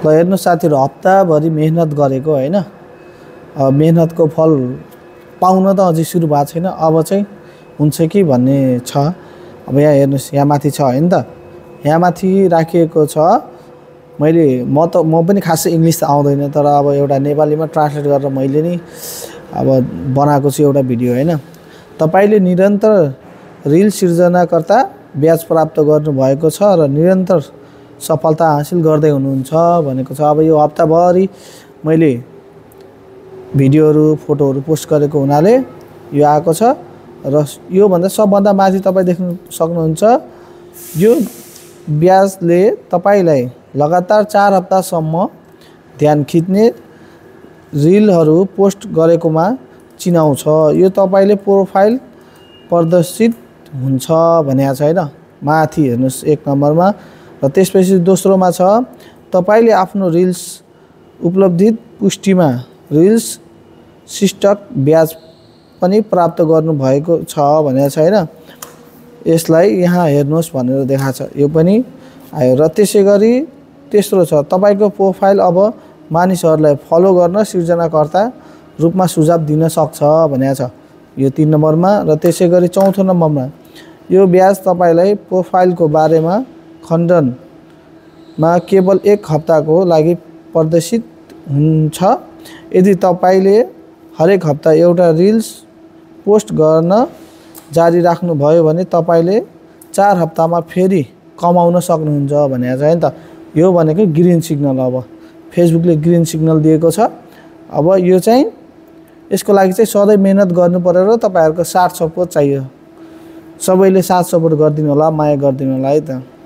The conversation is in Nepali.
ल हेर्नु साथीहरु हप्ताभरि मेहनत गरेको हैन मेहनतको फल पाउन त अझै सुरु भएको छैन अब चाहिँ हुन्छ कि भन्ने छ अब यहाँ हेर्नुस् यहाँ माथि छ हैन त यहाँ माथि राखिएको छ मैले म पनि खासै इंग्लिश आउँदैन तर अब एउटा नेपालीमा ट्रान्सलेट गरेर मैले नि अब बनाएको छु एउटा भिडियो हैन तपाईले निरन्तर रिल सिर्जनाकर्ता ब्याज प्राप्त गर्नु भएको छ र निरन्तर सफलता हासिल गर्दै हुनुहुन्छ भनेको छ अब यो हप्ताभरि मैले भिडियोहरु फोटोहरु पोस्ट गरेको हुनाले यो आएको छ र यो भन्दा सबभन्दा माथि तपाई देख्न सक्नुहुन्छ यो ब्याजले तपाईलाई लगातार 4 हप्तासम्म ध्यान खिच्ने रिलहरु पोस्ट गरेकोमा चिनाउँछ यो तपाईले प्रोफाइल प्रदर्शित हुन्छ भनेको छ हैन माथि हेर्नुस् 1 नम्बरमा र त्यसपछि दोस्रोमा छ तपाईले आफ्नो रिल्स उपलब्धि पुष्टिमा रिल्स शिष्टक ब्याज पनि प्राप्त गर्नु भएको छ भनेको छ हैन यसलाई यहाँ हेर्नुस् भनेर देखाएको छ यो पनि आयो र त्यसैगरी तेस्रो छ तपाईको प्रोफाइल अब मानिसहरुलाई फलो गर्न सिर्जनाकर्ता रूपमा सुझाव दिन सक्छ भनेको छ यो 3 नम्बरमा र त्यसैगरी चौथो नम्बरमा यो ब्याज तपाईलाई प्रोफाइलको बारेमा खण्डनमा केवल 1 हप्ताको लागि प्रदर्शित हुन्छ यदि तपाईले हरेक हप्ता एउटा रिल्स पोस्ट गर्न जारी राख्नु भयो भने तपाईले 4 हप्तामा फेरि कमाउन सक्नुहुन्छ भनेको छ हैन त यो भनेको ग्रीन सिग्नल अब फेसबुकले ग्रीन सिग्नल दिएको छ अब यो चाहिँ यसको लागि चाहिँ सधैं मेहनत गर्नु पर्यो र तपाईहरुको साथ सपोर्ट चाहियो सबैले साथ सपोर्ट गर्दिनु होला माया गर्दिनु होला है त